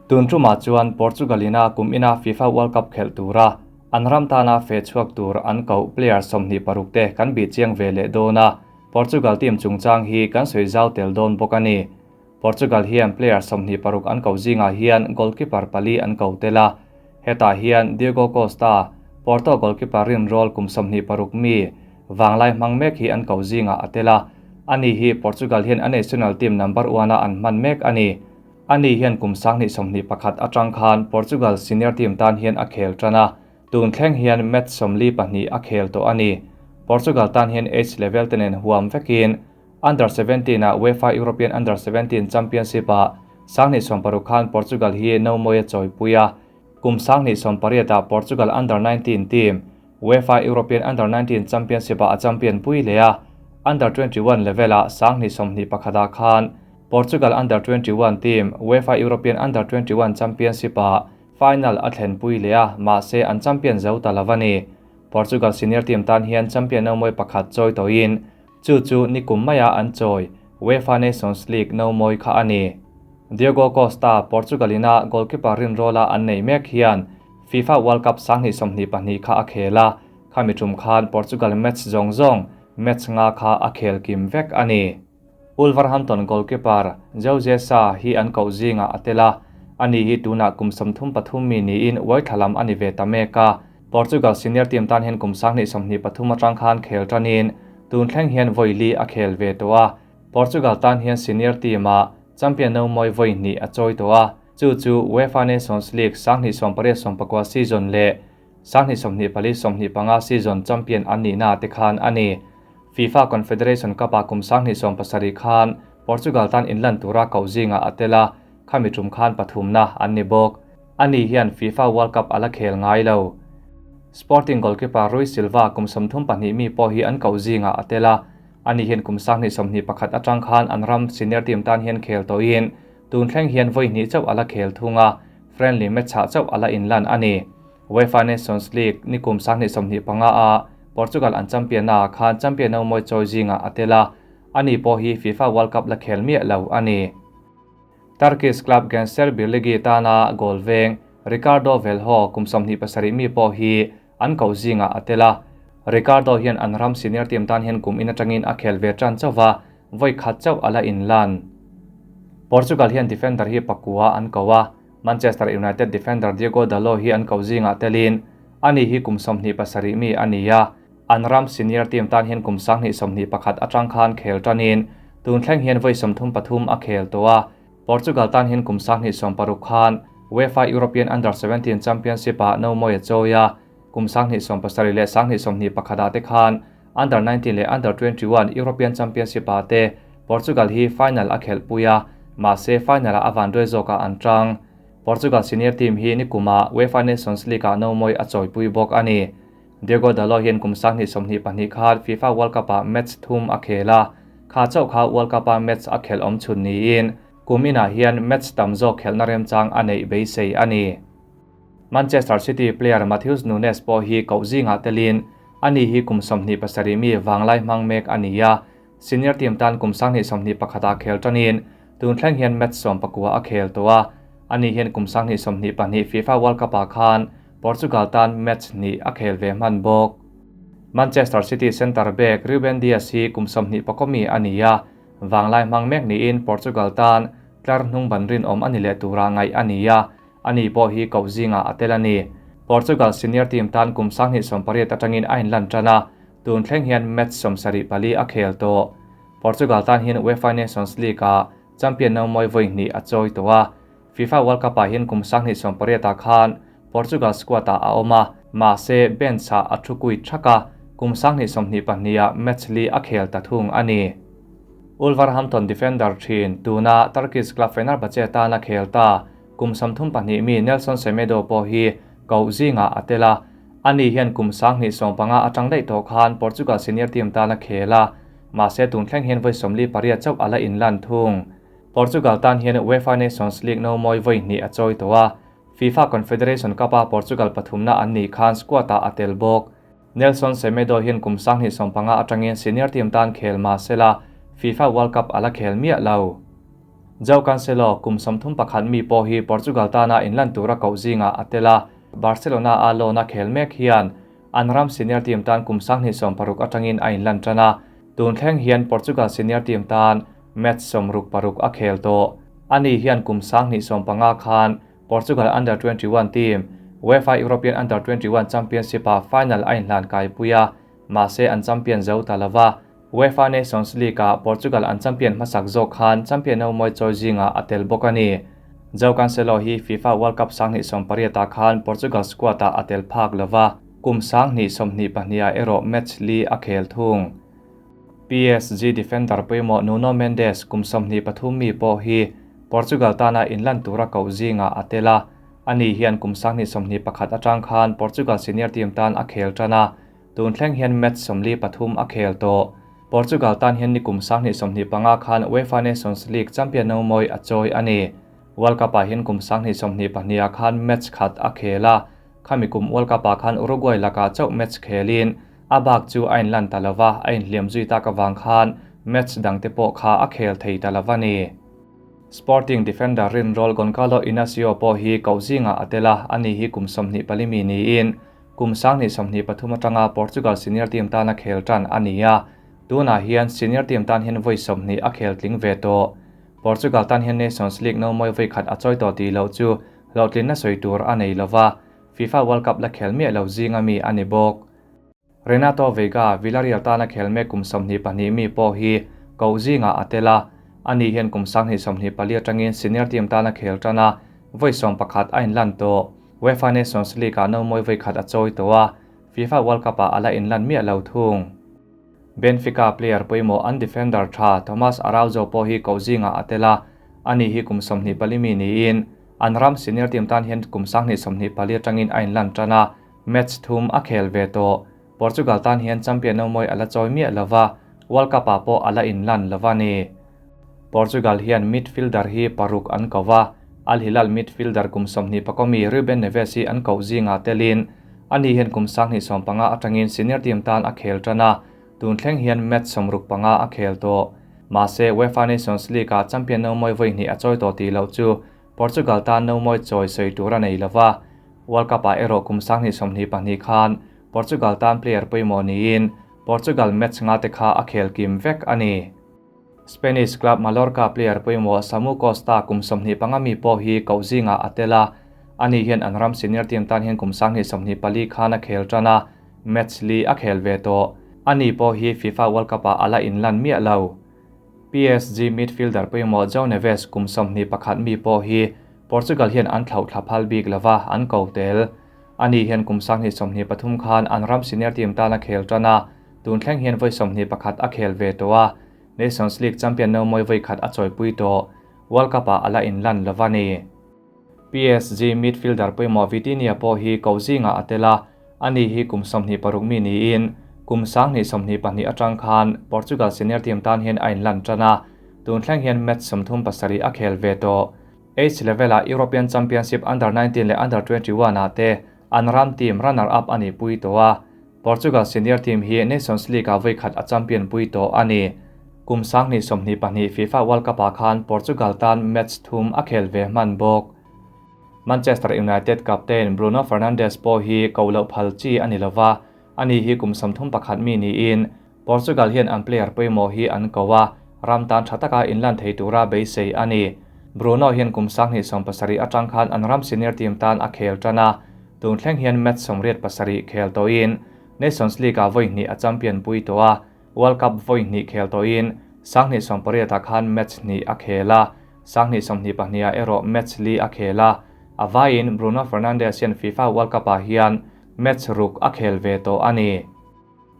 Tun tumah chuan Portugal ina kum ina FIFA World Cup khelh tura an ram tana fe chhuak tur an koh player 26 te kan bih chiang ve leh dawn a, Portugal team chungchang hi kan sawi zau tel dawn bawk a ni. Portugal hian player 26 an koh zingah hian goalkeeper pali an ko tel a, hetah hian Diogo Costa, Porto goalkeeper rinrawl kum 26 mi vanglai hmang mek hi an koh zingah a tel a, ani hi Portugal hian a national team number 1 a an hman mek a ni. Ani hian kum 2021 atang khan Portugal senior team tan hian a khel tan a, tun thleng hian match 42 a khel tawh a ni. Portugal tan hian age level tenen huam vekin Under 17 a UEFA European Under 17 Championship a 2016 khan Portugal hi no moi a chawi pui a, kum 2018 a Portugal Under 19 team UEFA European Under 19 Championship a champion pui le a, Under 21 level a 2021 khan Portugal Under 21 team UEFA European Under 21 Championship a final a thlen pui le a, ma se an champion zo ta lawani. Portugal senior team tan hian champion no moi pakhat chawi toin chu chu ni kum maya an chawi UEFA Nations League no moi kha ani. Diogo Costa Portugalina goalkeeper rinrola an nei mek hian FIFA World Cup 2022 kha a khela, khami tum khan Portugal match zong zong match nga kha a khel kim vek ani. Wolverhampton goalkeeper Jose Sa hi an koh zinga atela, ani hi tuna kum 33 mi niin waithalam ani ve tameka. Portugal senior team tan hian kum 2023 atang khan khel tanin tun thleng hian voili a khel ve to a. Portugal tan hian senior team a champion no moi voi ni a chawi to a, chu chu UEFA Nations League 2024 season le 2024-25 season champion an ni na te khan ani. FIFA Confederation Cup a kum 2027 khan Portugal tan inland tura koh zinga atela, khami tum khan pathumna an ni bawk. Ani hian FIFA World Cup ala khel ngai lo. Sporting goalkeeper Rui Silva kum 32 mi pawh hi an koh zinga atela, ani hian kum 2021 atang khan an ram senior team tan hian khel toin tun thleng hian voi hnih chauh ala khel thunga, friendly match ah chauh ala inlan ani. UEFA Nations League ni kum 2025 a Portugal an champion na khan champion no moi chawi zinga atela, ani pawh hi FIFA World Cup la khel miah lo ani. Turkish club Gençler Birligi tana goal veng Ricardo Velho kum 27 mi pawh hi an koh zinga atela. Ricardo hian an ram senior team tan hian kum in atangin a khel ve tan chauha, voi khat chauh ala inlan. Portugal hian defender hi pakua an ko a, Manchester United defender Diogo Dalot hi an koh zinga telin ani hi kum 27 mi ani a, an ram senior team tan hian kum 2021 atang khan khel tanin tun thleng hian voi 33 a khel to a. Portugal tan hian kum 2026 khan UEFA European Under 17 Championship a no moi a chawi a, kum 2027 leh 2021 te khan Under 19 leh Under 21 European Championship a te Portugal hi final a khel pui a, ma se final a avan rui zawka an tang. Portugal senior team hi ni kuma UEFA Nations League a no moi a chawi pui bawk ani. Diogo Dalot hian kum 2022 khan FIFA World Cup a match thum a khela, kha chauh kha World Cup a match a khel awm chhun niin kumina hian match tam zawk khelna remchang a neih beisei ani. Manchester City player Matheus Nunes pawh hi koh zinga telin ani hi kum 27 mi vanglai hmang mek ani a, senior team tan kum 2021 a khel tanin tun thleng hian match 19 a khel to a, ani hian kum 2022 FIFA World Cup a khan Portugal tan match ni a khel ve hman bawk. Manchester City center back Ruben Dias hi kum 24 mi ani a, vanglai hmang mek niin Portugal tan tlar hnung ban rin awm ani leh tura ngai ani a, ani pawh hi koh zinga atel ani. Portugal senior team tan kum 2028 atangin a inlan tan a, tun thleng hian match 74 a khel tawh. Portugal tan hian UEFA Nations League a champion no moi voi hnih a chawi tawh a, FIFA World Cup ah hian kum 2028 khan Portugal squad a a awm a, ma se bench ah a thukui thaka, kum 2022 a match li a khel ta thung ani. Wolverhampton defender thin tuna Turkish club Fenerbahce tana khel ta kum 32 mi Nelson Semedo pawh hi koh zinga atela, ani hian kum 2025 atang daih tawh khan Portugal senior team tana khela, ma se tun thleng hian voi 48 chauh ala inlan thung. Portugal tan hian UEFA Nations League no moi voi hnih a chawi to a, FIFA Confederation Cup a Portugal pathumna an ni khan squad a atel bawk. Nelson Semedo hian kum 2025 atangin senior team tan khel ma sela FIFA World Cup ala khel miah lo. Joao Cancelo, kum 31 mi pawh hi Portugal tana inlan tura koh zingah a tel a, Barcelona a loan a khel mek hian an ram senior team tan kum 2016 atangin a inlan tan a, tun thleng hian Portugal senior team tan match 66 a khel tawh. Ani hian kum 2015 khan Portugal Under 21 team UEFA European Under 21 Championship ah final a inhlan kaipui a, mahse an champion zo ta lova. UEFA Nations League ah Portugal an champion hmasak zawk khan champion no mawi chawi zingah a tel bawk a ni. Joao Cancelo hi FIFA World Cup 2018 ah khan Portugal squad ah a tel phak lova, kum 2022 ah erawh match li a khel thung. PSG defender pawimawh Nuno Mendes kum 23 mi pawh hi Portugal tana inlan tura koh zingah a tel a, ani hian kum 2021 atang khan Portugal senior team tan a khel tan a, tun thleng hian match 43 a khel tawh. Portugal tan hian ni kum 2025 khan UEFA Nations League champion no mawi a chawi a ni. World Cup ah hian kum 2022 khan match khat a khel a, khami kum World Cup ah khan Uruguay laka chauh match khelin a bak chu a inlan ta lova, a inhliam zui tak awang khan match dangte pawh kha a khel thei ta lova ni. Sporting defender rinrawl Goncalo Inacio pawh hi koh zingah a tel a, ani hi kum 24 mi niin kum 2023 atanga Portugal senior team tana khel tan a ni a, tunah hian senior team tan hian vawi 20 a khel tling ve tawh. Portugal tan hian Nations League no mawi vawi khat a chawi tawh tih loh chu hlawhtlinna sawi tur a nei lova, FIFA World Cup la khel miah lo zinga mi a ni bawk. Renato Veiga, Villarreal tana khel mek kum 22 mi pawh hi koh zingah a tel a, ani hian kum 2024 atangin senior team tana khel tan a, vawi 11 a inlan tawh. UEFA Nations League ah no mawi vawi khat a chawi tawh a, FIFA World Cup ah ala inlan miah lo thung. Benfica player pawimawh an defender tha Thomas Araujo pawh hi koh zingah a tel a, ani hi kum 24 mi niin an ram senior team tan hian kum 2024 atangin a inlan tan a, match thum a khel ve tawh. Portugal tan hian champion no mawi ala chawi miah lova, World Cup ah pawh ala inlan lova ni. Portugal hian midfielder hi paruk an ko va, Al Hilal midfielder kum 21 mi Ruben Neves hi an koh zingah telin ani hian kum 2015 atangin senior team tan a khel tan a, tun thleng hian match 65 a khel tawh. Mahse UEFA Nations League ah champion no mawi vawi hnih a chawi tawh tih loh chu Portugal tan no mawi chawi sawi tur a nei lova. World Cup ah erawh kum 2022 khan Portugal tan player pawimawh niin Portugal match nga te kha a khel kim vek a ni. Spanish club Mallorca player pawimawh Samu Costa kum 25 mi pawh hi koh zingah a tel a, ani hian an ram senior team tan hian kum 2024 khan a khel tan a, match li a khel ve tawh. Ani pawh hi FIFA World Cup ah ala inlan miah lo. PSG midfielder pawimawh Joao Neves kum 21 mi pawh hi Portugal hian an thlauh thla phal bik lova, an ko tel. Ani hian kum 2023 khan an ram senior team tan a khel tan a, tun thleng hian vawi 21 a khel ve tawh a, Nations League champion no mawi vawi khat a chawi pui tawh. World Cup ah ala inlan lova ni. PSG midfielder pawimawh Vitinha pawh hi koh zingah a tel a, ani hi kum 26 mi niin kum 2022 atang khan Portugal senior team tan hian a inlan tan a, tun thleng hian match 37 a khel ve tawh. Age level ah European Championship Under 19 leh Under 21 ah te an ram team runner up ani pui tawh a, Portugal senior team hi Nations League ah vawi khat a champion pui tawh a ni. Kum 2022 FIFA World Cup ah khan Portugal tan match thum a khel ve hman bawk. Manchester United captain Bruno Fernandes pawh hi koh loh phal chi a ni lova, ani hi kum 31 mi niin Portugal hian an player pawimawh hi an ko a, ram tan tha taka inlan thei tura beisei a ni. Bruno hian kum 2017 atang khan an ram senior team tan a khel tan a, tun thleng hian match 87 khel tawhin Nations League ah vawi hnih a champion pui tawh a, World Cup vawi hnih khel tawhin 2018 ah khan match hnih a khel a, 2022 ah erawh match li a khel a. A vaiin Bruno Fernandes hian FIFA World Cup ah hian match ruk a khel ve tawh a ni.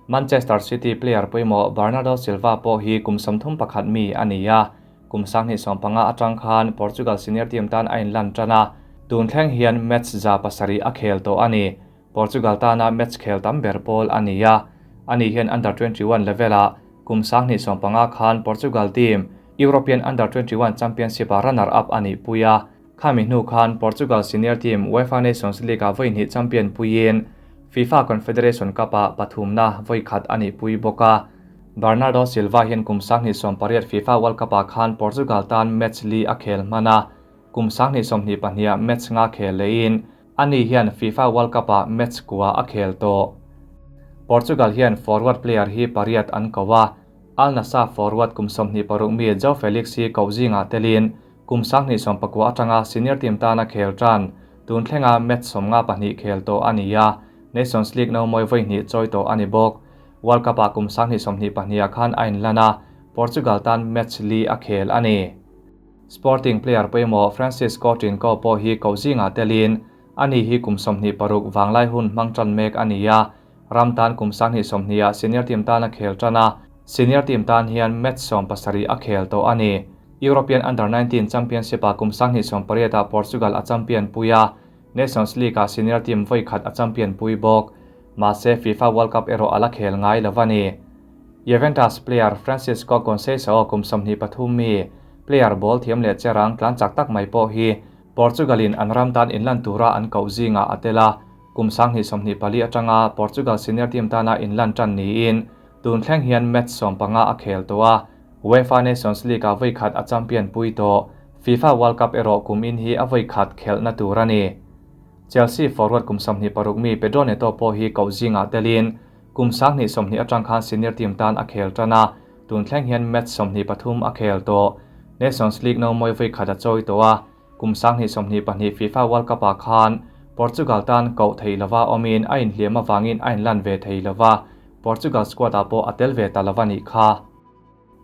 Manchester City player pawimawh Bernardo Silva pawh hi kum 31 mi a ni a, kum 2015 atang khan Portugal senior team tan a inlan tan a, tun thleng hian match 7 a khel tawh a ni. Portugal tana match khel tam ber pawl a ni a, ani hian Under 21 level ah kum 2015 khan Portugal team European Under 21 Championship ah runner up ani pui a, khami hnu khan Portugal senior team UEFA Nations League ah vawi hnih champion puiin FIFA Confederation Cup ah pathumna vawi khat ani pui bawk a. Bernardo Silva hian kum 2018 FIFA World Cup-ah khan Portugal tan match li a khel hman a, kum 2022-ah match nga khel lehin ani hian FIFA World Cup-ah match kua a khel tawh. Portugal hian forward player hi pariat an ko a, Al Nassr forward kum 26 mi Joao Felix hi koh zingah telin kum 2019 atanga senior team tana khel tan tun thlenga match 52 khel tawh a ni a, Nations League no mawi vawi hnih chawi tawh a ni bawk. World Cup-ah kum 2022 khan a inlan a, Portugal tan match li a khel a ni. Sporting player pawimawh Francisco Trincao pawh hi koh zingah telin ani hi kum 26 vanglai hun hmang tan mek a ni a, ram tan kum 2020-ah senior team tana khel tan a, senior team tan hian match 17 a khel tawh a ni. European Under-19 Championship-ah kum 2018-ah Portugal a champion pui a, Nations League-ah senior team vawi khat a champion pui bawk. Mahse FIFA World Cup erawh a la khel ngai lo a ni. Juventus player Francisco Conceição kum 23 mi player ball thiam leh cherang tlan chak tak mai pawh hi Portugal-in an ram tan inlan tura an koh zingah a tel a, kum 2024 atanga Portugal senior team tana inlan tan niin tun thleng hian match 15 a khel tawh a, UEFA Nations League-ah vawi khat a champion pui tawh. FIFA World Cup erawh kum in hi a vawi khat khelhna tur a ni. Chelsea forward kum 26 mi Pedro Neto pawh hi koh zingah telin kum 2020 atang khan senior team tan a khel tan a, tun thleng hian match 23 a khel tawh. Nations League no mawi vawi khat a chawi tawh a, kum 2022 FIFA World Cup-ah khan Portugal tan koh thei lova awmin a inhliam awangin a inlan ve thei lova, Portugal squad-ah pawh a tel ve ta lova nih kha.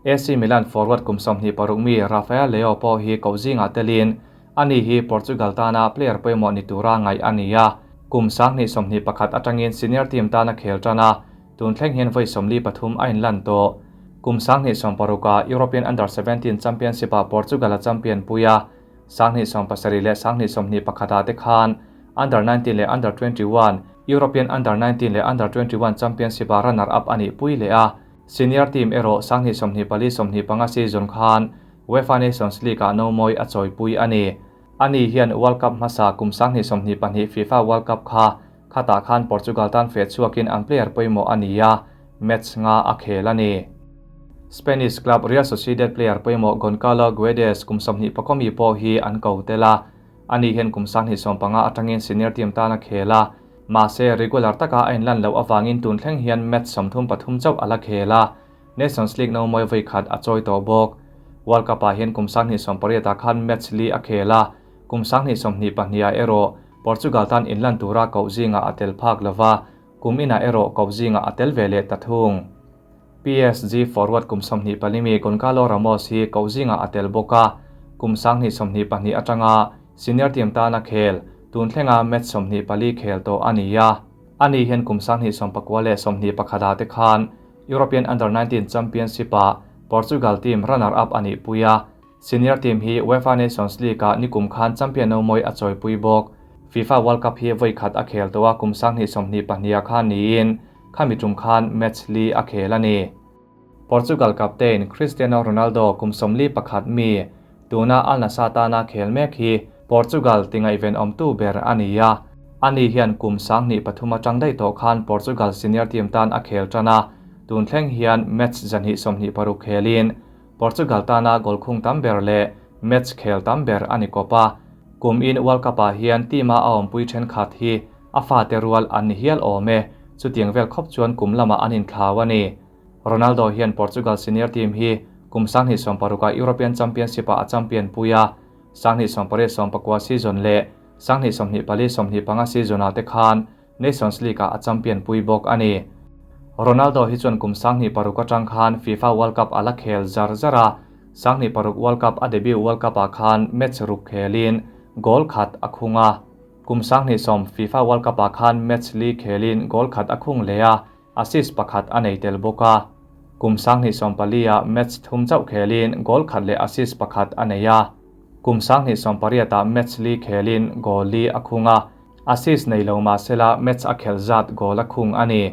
AC Milan forward kum 26 mi Rafael Leao pawh hi koh zingah telin ani hi Portugal tana player pawimawh ni tura ngaih a ni a, kum 2021 atangin senior team tana khel tan a, tun thleng hian vawi 43 a inlan tawh. Kum 2016-ah European Under-17 Championship-ah Portugal a champion pui a, 2017 leh 2021-ah te khan Under-19 leh Under-21 European Under-19 leh Under-21 Championship-ah runner-up a nih pui leh a, senior team erawh 2024-25 season khan UEFA Nations League-ah no mawi a chawi pui a ni. Ani hian World Cup hmasa kum 2022 FIFA World Cup kha khatah khan Portugal tan fe chhuakin an player pawimawh a ni a, match nga a khel a ni. Spanish club Real Sociedad player pawimawh Goncalo Guedes kum 24 mi pawh hi an ko tel a, ani hian kum 2015 atangin senior team tana khel a, mahse regular taka a inlan lo awangin tun thleng hian match 33 chauh a la khel a, Nations League no mawi vawi khat a chawi tawh bawk. World Cup-ah hian kum 2018 khan match li a khel a, kum 2022-ah erawh Portugal tan inlan tura koh zingah a tel phak lova, kum inah erawh koh zingah a tel ve leh ta thung. PSG forward kum 24 mi Goncalo Ramos hi koh zingah a tel bawk a, kum 2022 atanga senior team tana khel tun thlenga match 24 khel tawh a ni a. Ani hian kum 2019 leh 21 te khan European Under-19 Championship-ah Portugal team runner-up a nih pui a, senior team hi UEFA Nations League-ah nikum khan champion no mawi a chawi pui bawk. FIFA World Cup hi vawi khat a khel tawh a, kum 2022 khan niin khami tum khan match li a khel a ni. Portugal captain Cristiano Ronaldo kum 41 mi tuna Al Nassr tana khel mek hi Portugal tingai ven awm tu ber a ni a. Ani hian kum 23 atang daih tawh khan Portugal senior team tan a khel tan a, tun thleng hian match 126 khelin Portugal tana goal khung tam ber leh match khel tam ber a ni kawp a. Kum in World Cup-ah hian team-a a awmpui thenkhat hi a fa te rual an ni hial awm e, chutiang vel khawp chuan kum lamah an inthlau a ni. Ronaldo hian Portugal senior team hi kum 2016-ah European Championship-ah a champion pui a, 2018-19 season leh 2024-25 season-ah te khan Nations League-ah a champion pui bawk a ni. Ronaldo hi chuan kum 26 atang khan FIFA World Cup a la khel zar zar a, 26 World Cup a debut World Cup-ah khan match ruk khelin goal khat a khung a. Kum 20 FIFA World Cup-ah khan match li khelin goal khat a khung leh a, assist pakhat a nei tel bawk a. Kum 2024-ah match thum chauh khelin goal khat leh assist pakhat a nei a. Kum 2028-ah match li khelin goal li a khung a, assist nei lo mahsela match a khel zat goal a khung a ni.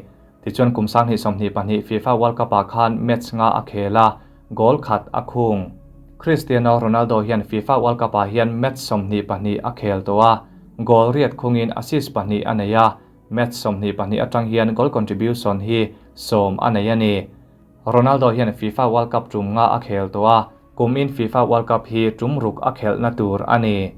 Tichuan kum 2022 FIFA World Cup-ah khan match nga a khel a, goal khat a khung. Cristiano Ronaldo hian FIFA World Cup-ah hian match 22 a khel tawh a, goal riat khungin assist pahnih a nei a, match 22 atang hian goal contribution hi 10 a nei a ni. Ronaldo hian FIFA World Cup tum nga a khel tawh a, kumin FIFA World Cup hi tum ruk a khelhna tur a ni.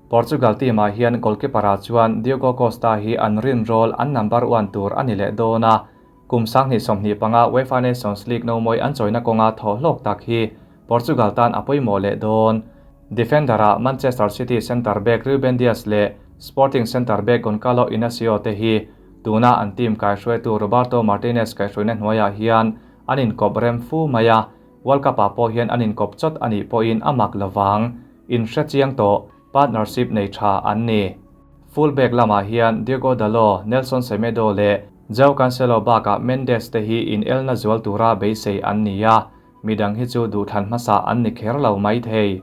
Portugal team-ah hian goalkeeper-ah chuan Diogo Costa hi an rin role an number one tur a ni leh dawn a, kum 2025 UEFA Nations League nomawi an chawina kawnga thawh hlawk tak hi Portugal tan a pawimawh leh dawn. Defender-ah Manchester City centre back Ruben Dias leh Sporting centre back Goncalo Inacio te hi tuna an team kaihruaitu Roberto Martinez kaihhruaina hnuaiah hian an inkawp rem fu mai a, World Cup-ah pawh hian an inkawp chawt a nih pawhin a mak lovang. Inhre chiang tawh, partnership nei tha an ni. Full back lamah hian Diogo Dalot, Nelson Semedo leh Joao Cancelo bakah Mendes te hi inelna zual tura beisei an ni a, midang hi chu duhthlan hmasa an ni kher lo mai thei.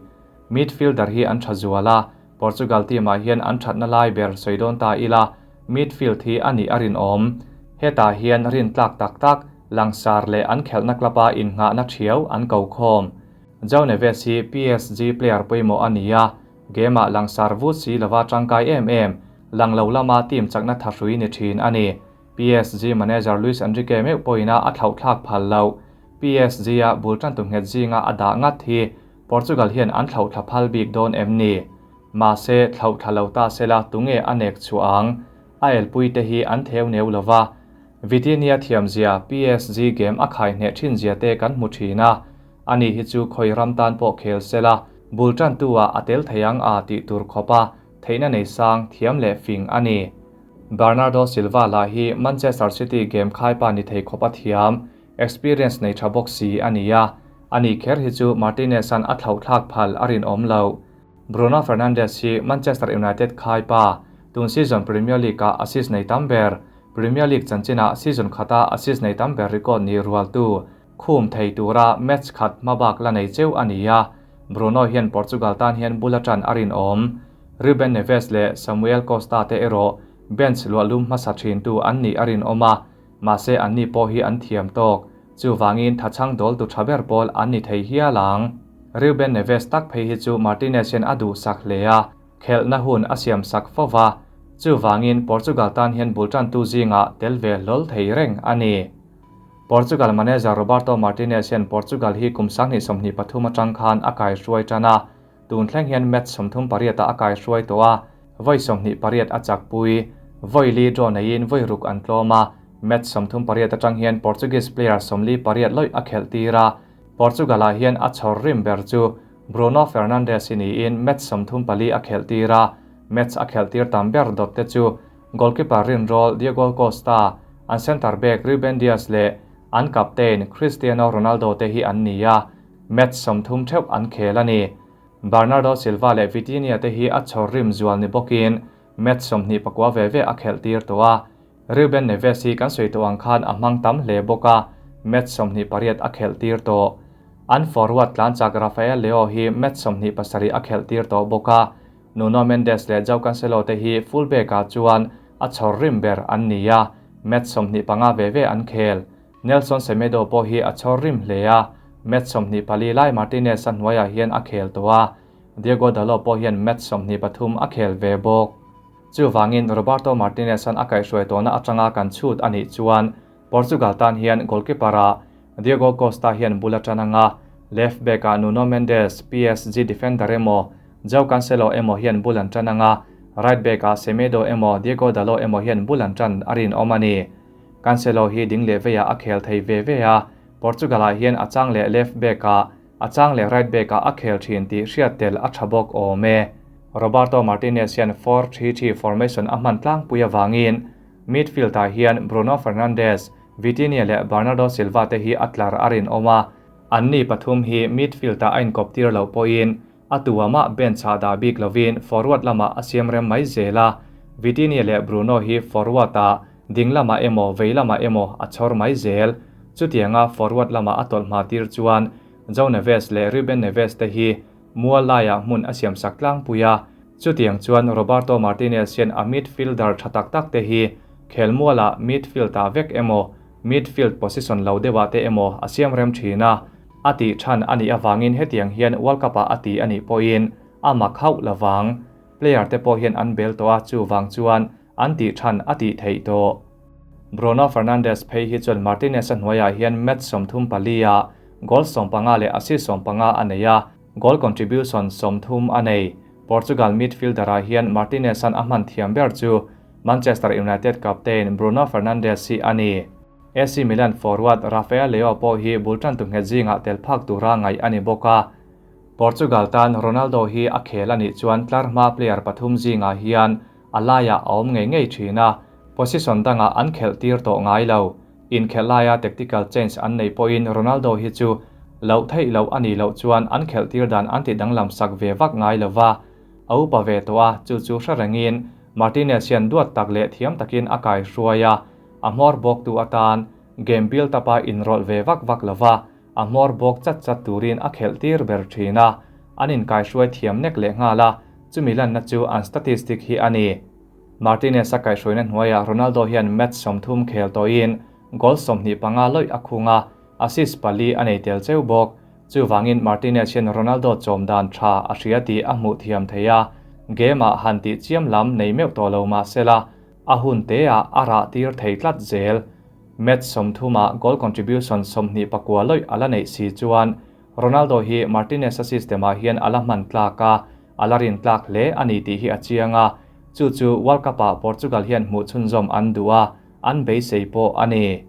Midfielder hi an tha zual a, Portugal team-ah hian an thatna lai ber sawi dawn ta ila, midfield hi a nih a rinawm. Hetah hian rin tlak tak tak, langsar leh an khelhna club-a innghahna thiau an ko khawm. João Neves hi PSG player pawimawh a ni a, game-ah langsar vut si lova tangkai em em, lang lo lama team chakna thahrui ni thin a ni. PSG manager Luis Enrique meuh pawhin a a thlauhthlak phal loh. PSG-a bul tantu nghet zinga a dah ngat hi Portugal hian an thlauhthla phal bik dawn em ni? Mahse, thlauhthla lo ta sela tunge a nek chhuah ang? A elpui te hi an theu neu lova. Vitinha thiamzia PSG game a khai hneh thin zia te kan hmu thin a. Ani hi chu khawi ram tan pawh khel sela bul tantu ah a tel thei ang a tih tur khawp a theihna nei sang thiam leh fing a ni. Bernardo Silva lah hi Manchester City game khaipa ni thei khawp a thiam, experience nei tha bawk si a ni a, ani kher hi chu Martinez-a'n a thlauhthlak phal a rinawm lo. Bruno Fernandes hi Manchester United khaipa, tun season Premier League-ah assist nei tam ber, Premier League chanchinah season khata assist nei tam ber record ni rualtu, khum thei tura match khat hmabak la nei cheu a ni a, Bruno hian Portugal tan hian bul atan a rinawm. Ruben Neves leh Samuel Costa te erawh bench luahlum hmasa thintu an nih a rinawm a, mahse anni pawh hi an thiam tawk. Chuvangin thachhang dawltu tha ber pawl an ni thei hial ang. Ruben Neves tak phei hi chu Martinez hian a duhsak hle a, khelhna hun a siamsak fo va, chuvangin Portugal tan hian bul tantu zingah tel ve hlawl thei reng a ni. Portugal manager Roberto Martinez hian Portugal hi kum 2023 atang khan a kaihruai tan a, tun thleng hian match 38 ah a kaihruai tawh a, vawi 28 a chakpui. Vawi li draw neiin vawi ruk an tlawm a, match 38 atang hian Portuguese player 48 lawih a khelh tir a, Portugal-ah hian a chhawr rim ber chu Bruno Fernandes hi niin match 34 a khelh tir a, match a khelh tir tam ber dawt te chu goalkeeper rinrawl Diogo Costa, an centre back Ruben Dias leh an captain Cristiano Ronaldo te hi an ni a, match 30 theuh an khel a ni. Bernardo Silva leh Vitinha te hi a chhawr rim zual ni bawkin match 29 ve ve a khelh tir tawh a. Ruben Neves hi kan sawi tawh ang khan a hmang tam hle bawk a, match 28 a khelh tir tawh. An forward tlanchak Rafael Leao hi match 27 a khelh tir tawh bawk a, Nuno Mendes leh Joao Cancelo te hi full back-ah chuan a chhawr rim ber an ni a, match 25 ve ve an khel. Nelson Semedo pawh hi a chhawr rim hle a, match 24 lai Martinez a hnuaiah hian a khel tawh a, Diogo Dalot pawh hian match 23 a khel ve bawk. Chuvangin Roberto Martinez-a'n a kaihhruai tawhna atanga kan chhut a nih chuan Portugal tan hian goalkeeper-ah Diogo Costa hian bul atan anga, left back-ah Nuno Mendes, PSG defender emaw Joao Cancelo emaw hian bul an tan anga, right back-ah Semedo emaw Diogo Dalot emaw hian bul an tan a rinawm a ni. Cancelo hi ding leh veiah a khel thei ve ve a, Portugal-ah hian a chang leh left back-ah, a chang leh right back-ah a khel thin tih hriat tel a tha bawk awm e. Roberto Martinez hian 4-3-3 formation a hman tlangpui avangin midfield-ah hian Bruno Fernandes, Vitinha leh Bernardo Silva te hi a tlar a rinawm a, anni pathum hi midfield-ah a inkawp tir loh pawhin a tuamah bench ah dah bik lovin forward lamah a siam rem mai zel a, Vitinha leh Bruno hi forward-ah ding lamah emaw vei lamah emaw a chhawr mai zel. Chutianga forward lamah a tawlh hma tir chuan Joao Neves leh Ruben Neves te hi mual laiah hmun a siamsak tlangpui a, chutiang chuan Roberto Martinez hian a midfielder tha tak tak te hi khelmualah midfield-ah vek emaw midfield position lo deuhah te emaw a siam rem thin a, a tih than a nih avangin hetiang hian World Cup-ah a ti a nih pawhin a mak hauh lovang. Player te pawh hian an bel tawh a, chuvang chuan an tih than a tih theih tawh. Bruno Fernandes phei hi chuan Martinez-a hnuaiah hian match 34 ah goal 15 leh assist 15 a nei a, goal contribution 30 a nei. Portugal midfielder-ah hian Martinez-a'n a hman thiam ber chu Manchester United captain Bruno Fernandes hi a ni. AC Milan forward Rafael Leao pawh hi bul tantu nghet zingah tel phak tura ngaih a ni bawk a. Portugal tan Ronaldo hi a khel a nih chuan tlarhma player pathum zingah hian a laiah a awm ngei ngei thin a, position dangah an khelh tir tawh ngai lo. Inkhelh laia tactical change an neih pawhin Ronaldo hi chu loh theih loh a nih loh chuan an khelh tir dan an ti danglam sak ve vak ngai lo va. A upa ve tawh a, chu chu hre rengin Martinez hian duat tak leh thiam takin a kai hruai a, a hmawr bawktu atan game build up-a inrawlh ve vak vak lo va, a hmawr bawk chat chat turin a khelh tir ber thin a, an inkaihruai thiam nek leh nghal a, chumi lanna chu an statistic hi a ni. Martinez-a kaihhruaina hnuaiah Ronaldo hian match 30 khel tawhin goal 25 lawih a khung a, assist pali a nei tel cheu bawk. Chuvangin Martinez hian Ronaldo chawm dan tha a hria tih a hmuh thiam thei a, game-ah han tih chiam lam nei meuh tawh lo mah sela, a hun teah a rah tir thei tlat zel. Match 30 ah goal contribution 29 lawih a la neih si chuan Ronaldo hi Martinez-a system-ah hian a la hman tlak a, a la rin tlak hle a ni tih hi a chiang a, chu chu World Cup-ah Portugal hian hmuh chhunzawm an duh a, an beisei pawh a ni.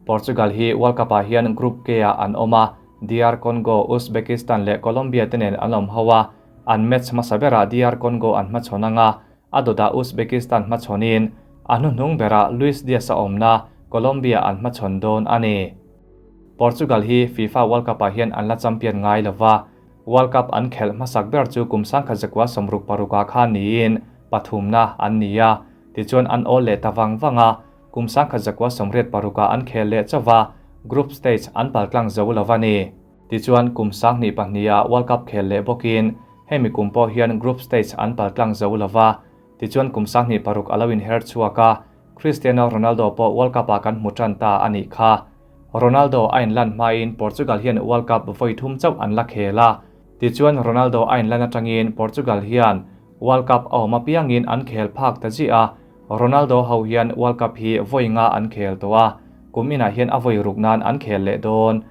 Portugal hi World Cup-ah hian Group K-ah an awm a, DR Congo, Uzbekistan leh Colombia te nen an awm ho a, an match hmasa berah DR Congo an hmachhawn ang a, a dawtah Uzbekistan hmachhawnin a hnuhnung berah Luis Diaz-a awmna Colombia an hmachhawn dawn a ni. Portugal hi FIFA World Cup-ah hian an la champion ngai lo va, World Cup an khelh hmasak ber chu kum 1966 ah khan niin pathumna an ni a, tichuan an awl leh ta vang vang a, kum 1986 ah an khel leh chauh va, group stage an paltlang zo lo va ni. Tichuan kum 2002 ah World Cup khel leh bawkin hemi kum pawh hian group stage an paltlang zo lo va, tichuan kum 2006 a lo inher chhuak a, Cristiano Ronaldo pawh World Cup ah kan hmu tan ta a nih kha. Ronaldo a inlan hmain Portugal hian World Cup vawi thum chauh an la khel a, tichuan Ronaldo a inlan atangin Portugal hian World Cup a awm apiangin an khel phak ta zia a, Ronaldo ho hian World Cup hi vawi nga an khel tawh a, kum inah hian a vawi ruk nan an khel leh dawn.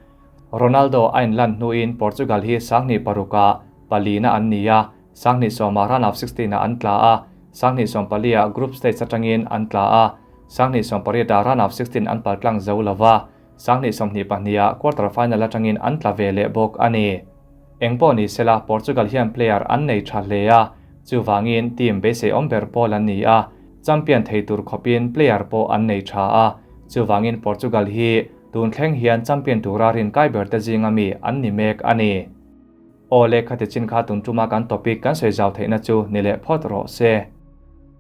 Ronaldo a inlan hnuin Portugal hi 2006 ah palina an ni a, 2010 ah round of 16 ah an tla a, 2014 ah group stage atangin an tla a, 2018 ah round of 16 an paltlang zo lo va, 2022 ah quarter final atangin an tla ve leh bawk a ni. Engpawh ni sela Portugal hian player an nei tha hle a, chuvangin team beisei awm ber pawl an ni a, champion thei tur khawpin player pawh an nei tha a, chuvangin Portugal hi tun thleng hian champion tura rin kai ber te zinga mi an ni mek a ni. Aw le khati chin kha tun tuma kan topic kan sawi zau theihna chu ni leh phawt rawh se.